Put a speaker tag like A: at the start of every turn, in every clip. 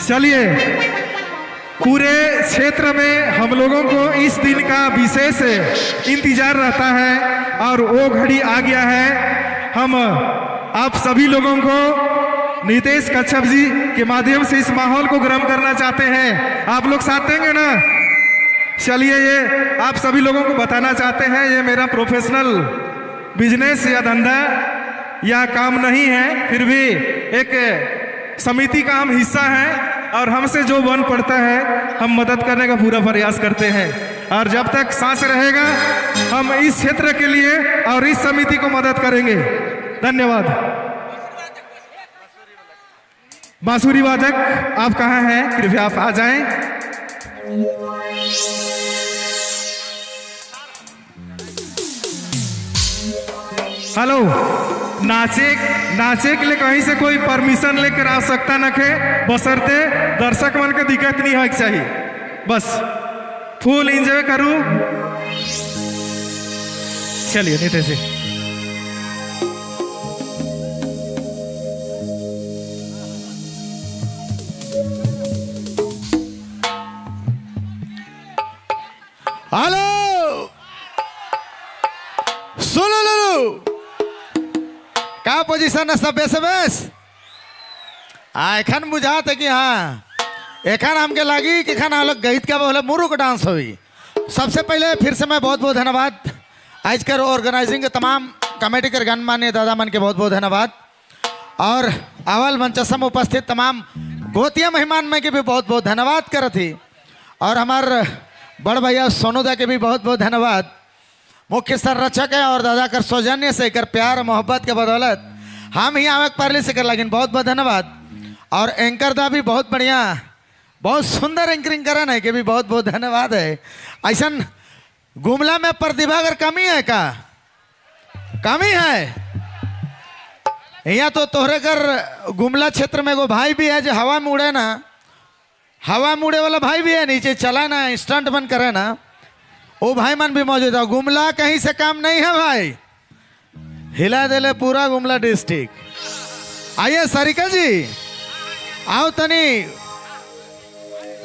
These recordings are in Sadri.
A: चलिए, पूरे क्षेत्र में हम लोगों को इस दिन का विशेष इंतजार रहता है और वो घड़ी आ गया है। हम आप सभी लोगों को नितेश कच्छप जी के माध्यम से इस माहौल को गर्म करना चाहते हैं। आप लोग साथ देंगे ना? चलिए, ये आप सभी लोगों को बताना चाहते हैं, ये मेरा प्रोफेशनल बिजनेस या धंधा या काम नहीं है, फिर भी एक समिति का हम हिस्सा हैं और हमसे जो बन पड़ता है हम मदद करने का पूरा प्रयास करते हैं। और जब तक सांस रहेगा हम इस क्षेत्र के लिए और इस समिति को मदद करेंगे। धन्यवाद। बांसुरी वादक आप कहाँ हैं? कृपया आप आ जाएं। हेलो, नाचे नाचे के लिए कहीं से कोई परमिशन लेकर आ सकता न खे, बसरते दर्शक मन के दिक्कत नहीं है चाहिए, बस फुल एंजॉय करूं। चलिए नितेश जी।
B: हेलो, सुनो लो, का पोजीशन है? सब बेस बेस एखन बुझात है कि हाँ एखन हमके लागी कि एखन हम लोग गीत का बोले मुरु का डांस हुई। सबसे पहले फिर से मैं बहुत बहुत धन्यवाद आज कर ऑर्गेनाइजिंग के तमाम कमेटी के गणमान्य दादा मन के बहुत बहुत धन्यवाद और अवल मंचसम उपस्थित तमाम गोतिया मेहमान में के भी बहुत बहुत धन्यवाद करत थी और हमार बड़ भैया सोनू दा के भी बहुत बहुत धन्यवाद। मुख्य संरक्षक है और दादा कर सौजन्य से कर प्यार मोहब्बत के बदौलत हम ही आवे परले से कर लगिन, बहुत बहुत धन्यवाद। और एंकर दा भी बहुत बढ़िया बहुत सुंदर एंकरिंग करन है के भी बहुत बहुत धन्यवाद है। ऐसा गुमला में प्रतिभा अगर कमी है का कमी है यहाँ तो तोहरे कर गुमला क्षेत्र में एगो भाई भी है जो हवा में उड़े ना, हवा में उड़े वाला भाई भी है, नीचे चला ना स्टंट बन करे ना, वो भाई मन भी मौजूद है। गुमला कहीं से काम नहीं है भाई, हिला देले पूरा गुमला डिस्ट्रिक्ट। आइए सारिका जी आओ तनी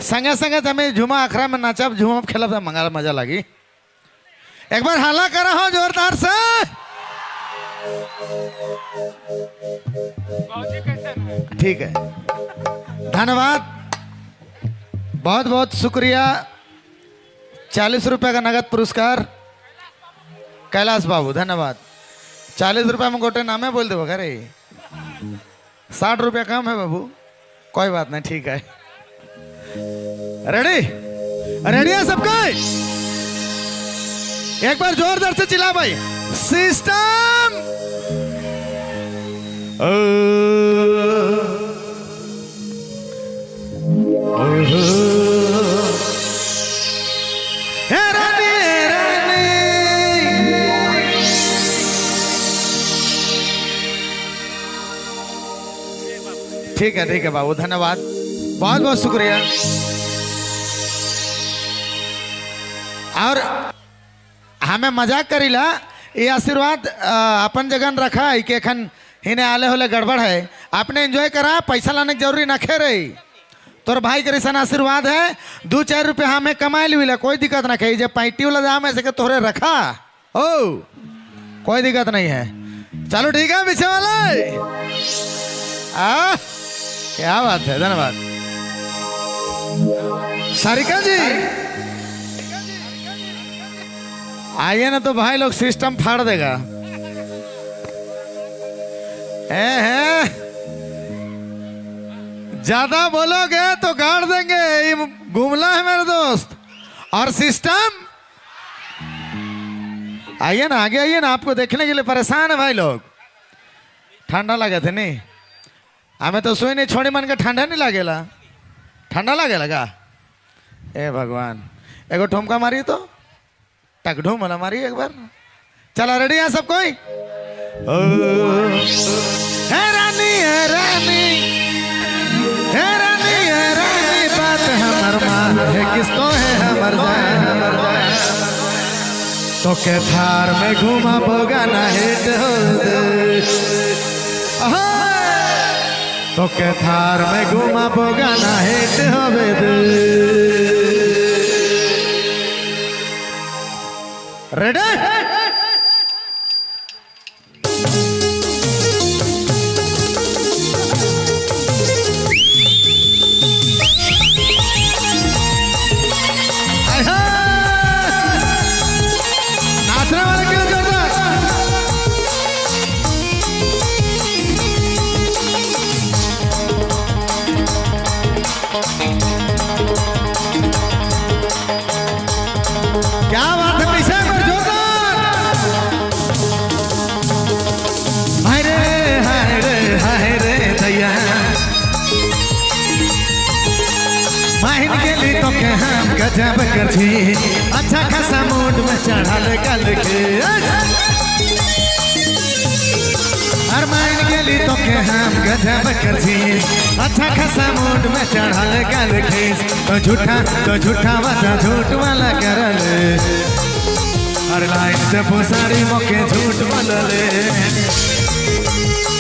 B: संगे संगे तमें झुमा अखरा में नाचब झुमा खेलब मंगाल मजा लगी। एक बार हाला करा हो जोरदार से। ठीक है, धन्यवाद, बहुत बहुत शुक्रिया। 40 रुपये का नगद पुरस्कार कैलाश बाबू, धन्यवाद। 40 रुपये में गोटे नामे बोल दो अरे 60 रुपया कम है बाबू, कोई बात नहीं, ठीक है। रेडी रेडी है सबका? एक बार जोरदार से चिल्ला भाई, सिस्टम। हे रानी, हे रानी, ठीक है, ठीक है बाबू, धन्यवाद, बहुत बहुत शुक्रिया। और हमें मजाक करीला ये आशीर्वाद अपन जगन रखा है कि एखन हिने आले होले गड़बड़ है, आपने एंजॉय करा, पैसा लाने की जरूरी न खे रही। तोर भाई के रिसन आशीर्वाद है, 2-4 रुपये हमें कमाए ली, कोई दिक्कत ना खे, जब पैंटी वाला दाम ऐसे के तोहरे रखा ओ कोई दिक्कत नहीं है। चलो ठीक है पीछे वाले, आ क्या बात है, धन्यवाद। सारिका जी आइए ना तो भाई लोग सिस्टम फाड़ देगा। ए है, ज्यादा बोलोगे तो गाड़ देंगे, ये गुमला है मेरे दोस्त। और सिस्टम आइए ना, आगे आइए ना, आपको देखने के लिए परेशान है भाई लोग। ठंडा लगे थे नहीं, हमें तो सुई नहीं छोड़ी मन के ठंडा नहीं लगेला, ठंडा लगे लगा। ए भगवान, एगो ठुमका मारी तो टकढूम वाला मारी एक बार। चला रेडी है सब कोई? हे रानी, हे रानी, हे रानी, हे रानी, बात हमर मान है किस्तो है हमर जान, तो के थार में घुमा बोगा ना हिट हो दे। तोके थार में घुमाबो गाना हिट होवे दे। रेडी? नाचने वाले के लिए जोरदार। क्या बात है, पीछे पर जोरदार। हाय रे हाय रे हाय रे दैया, माहिन के लिए तो के हम गजब कर छी, अच्छा खासा मूड में चढ़ल गल के। हर माहिन के लिए तो के हम गजब कर छी, अच्छा खासा मूड में चढ़ल गल के। तो झूठा वादा झूठ वाला करल, हर लाइन से भूसारी मोके झूठ बोलले।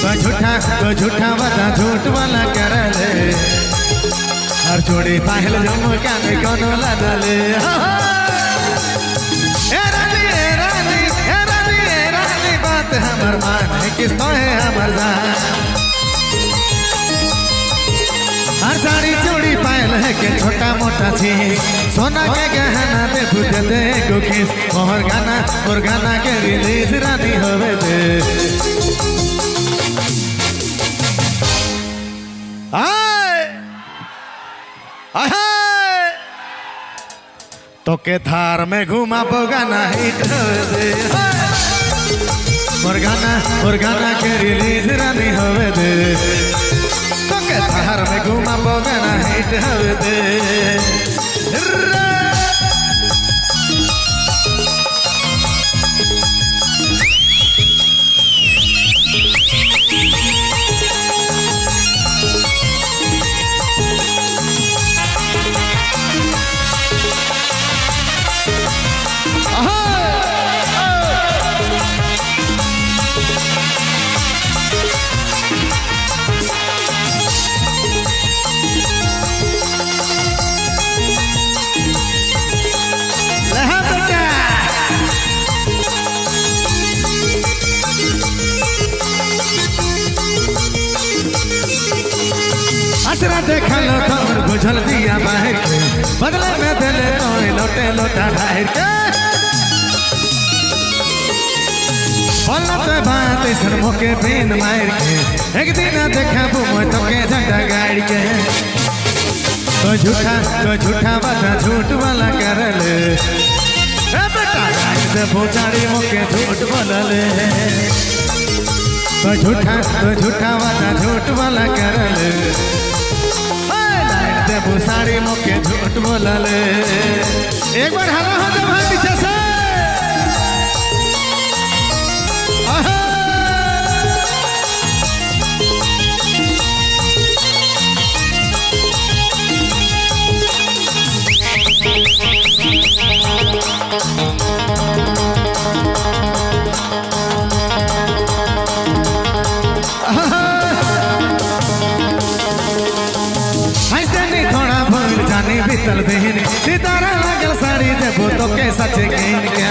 B: तो झूठा वादा झूठ वाला करल, हर जोड़ी पाहल झुमका में कोनो लदले। ए रानी ए रानी ए रानी ए रानी, बात हमर मान किस तो है हमर जान। हर साड़ी चूड़ी पायल है के छोटा मोटा छी, सोना के गहना दे भूत दे को किस। मोहर गाना और गाना के रिलीज रानी होवे दे। आए आए तोके थार में घुमाबो गाना हिट होवे दे। मोर गाना के रिलीज रानी होवे दे। तोके थार में घुमाबो गाना हिट होवे दे। असरा देखल तोर बुझल दिया बाहर के, बदले में देले तो लोटे लोटा ढाहिर के। बोलना तो बात ऐसन मोके पेन मार के, एक दिन देखाबू मोय तोके झंडा गाड़ के। तो झूठा वादा झूठ वाला करल, ए बेटा से भोचाड़ी मोके झूठ बोलले। तो झूठा वादा झूठ वाला करल, साड़ी मोके झूठ बोलले। एक बार हला हो जब हम पीछे से। बीतल दिन सितारा लागल साड़ी देबो तो के सच गिन के।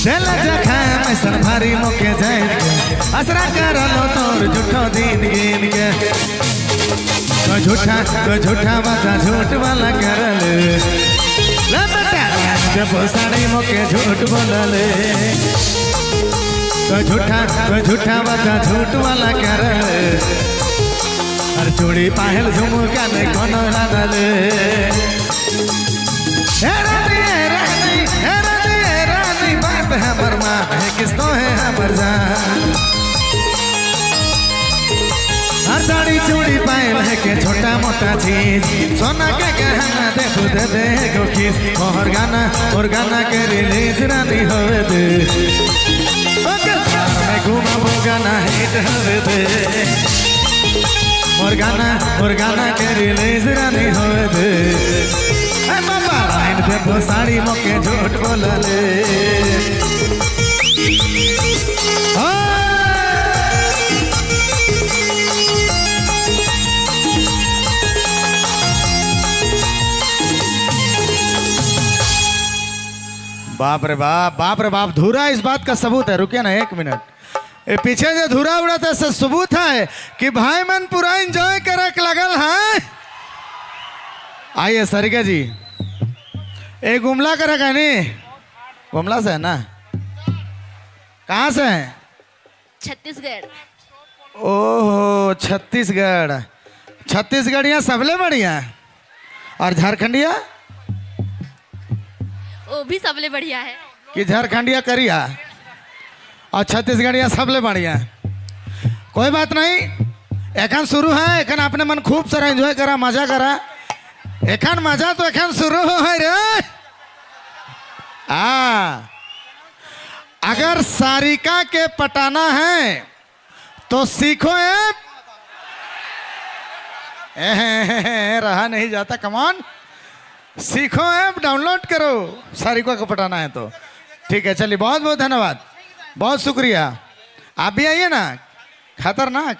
B: दिल जखम ऐसन भारी मोके जान के, असरा करलो तोर झूठो दिन गिन के। तो झूठा वादा झूठ वाला करल, ले बेटा जब साड़ी मोके झूठ बोलले। तो झूठा वादा झूठ वाला करल, हर चूड़ी पायल झुमका में कोनो लागल। हे रानी हे रानी हे रानी हे रानी, बात हमर मान है किस तो है हमर जान। हर साड़ी चूड़ी पायल है के छोटा मोटा चीज, सोना के गहना दे दे दे गो खीस। मोहर गाना के रिलीज रानी होवे दे। मैं घुमाबो गाना हिट होवे दे। मोर गाना के रिलीज रानी होवे दे। ए बाबा लाइन दे साड़ी मोके झूठ बोलले। बाप रे बाप, बाप रे बाप, धूरा इस बात का सबूत है। रुकिए ना एक मिनट, ये पीछे जो धूरा उड़ा था सब सबूत है कि भाई मन पूरा एंजॉय करे लगल है। आइए सरिका जी, एक गुमला करे का नहीं? गुमला से है ना? कहाँ से है?
C: छत्तीसगढ़।
B: ओहो छत्तीसगढ़, छत्तीसगढ़िया सबले बढ़िया। और झारखंडिया?
C: वो भी सबले बढ़िया है।
B: कि झारखंडिया करिया और छत्तीसगढ़िया सबले बढ़िया। कोई बात नहीं, एखन शुरू है, एखन अपने मन खूब सारा एंजॉय करा, मजा करा। एखन मजा तो एखन शुरू हो है रे। आ अगर सारिका के पटाना है तो सीखो ऐप। रहा नहीं जाता, कमान सीखो ऐप, डाउनलोड करो, सारिका को पटाना है तो। ठीक है, चलिए, बहुत बहुत धन्यवाद, बहुत शुक्रिया। आप भी आइए ना, खतरनाक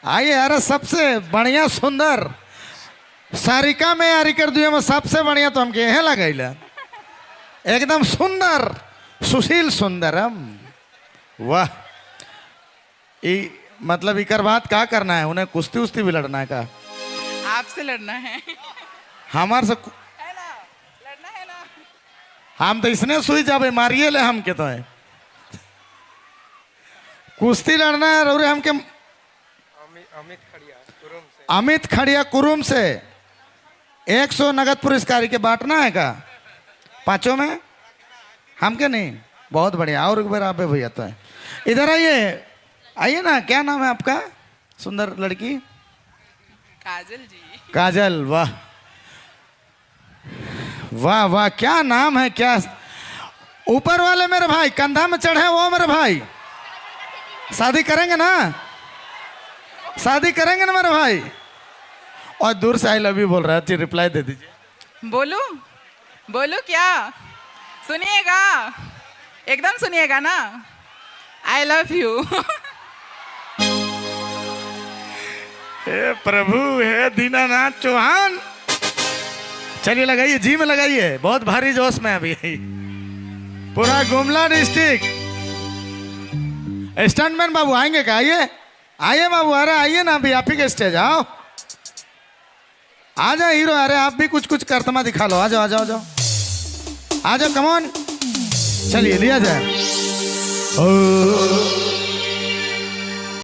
B: आइए। अरे सबसे बढ़िया सुंदर सारिका में यारी कर दिया में सबसे बढ़िया तो हमके यह लगैला, एकदम सुंदर सुशील सुंदरम। वाह, ई मतलब इकर बात का करना है उन्हें, कुश्ती उश्ती भी लड़ना है का?
D: आपसे लड़ना है।
B: हमार से
D: है ना, लड़ना है ना?
B: हम तो इसने सुई जाबे मारिए ले हमके तो है। कुश्ती लड़ना है रौरे हमके। अमित खड़िया कुरुम से 100 नगद पुरस्कार के बांटना है का पांचों में? हमके नहीं। बहुत बढ़िया, और एक बार आप भैया तो है। इधर आइए, आइए ना। क्या नाम है आपका सुंदर लड़की?
D: काजल जी।
B: काजल, वाह वाह वाह, क्या नाम है। क्या ऊपर वाले मेरे भाई कंधा में चढ़े वो मेरे भाई, शादी करेंगे ना? शादी करेंगे ना मेरे भाई? और दूर से I love you बोल रहा है, रिप्लाई दे दीजिए।
D: बोलू बोलू क्या? सुनिएगा, एकदम सुनिएगा ना? I love you.
B: हे प्रभु, हे दीनानाथ चौहान। चलिए लगाइए, जी में लगाइए, बहुत भारी जोश में अभी पूरा गुमला डिस्ट्रिक्ट। स्टंटमैन बाबू आएंगे क्या? आइए आइए बाबू, अरे आइए ना, अभी आप ही के स्टेज आओ। आ जाओ हीरो, अरे आप भी कुछ कुछ करतमा दिखा लो। आ जाओ आ जाओ आ जाओ आ जाओ, कमॉन। चलिए लिया जाए। ओ।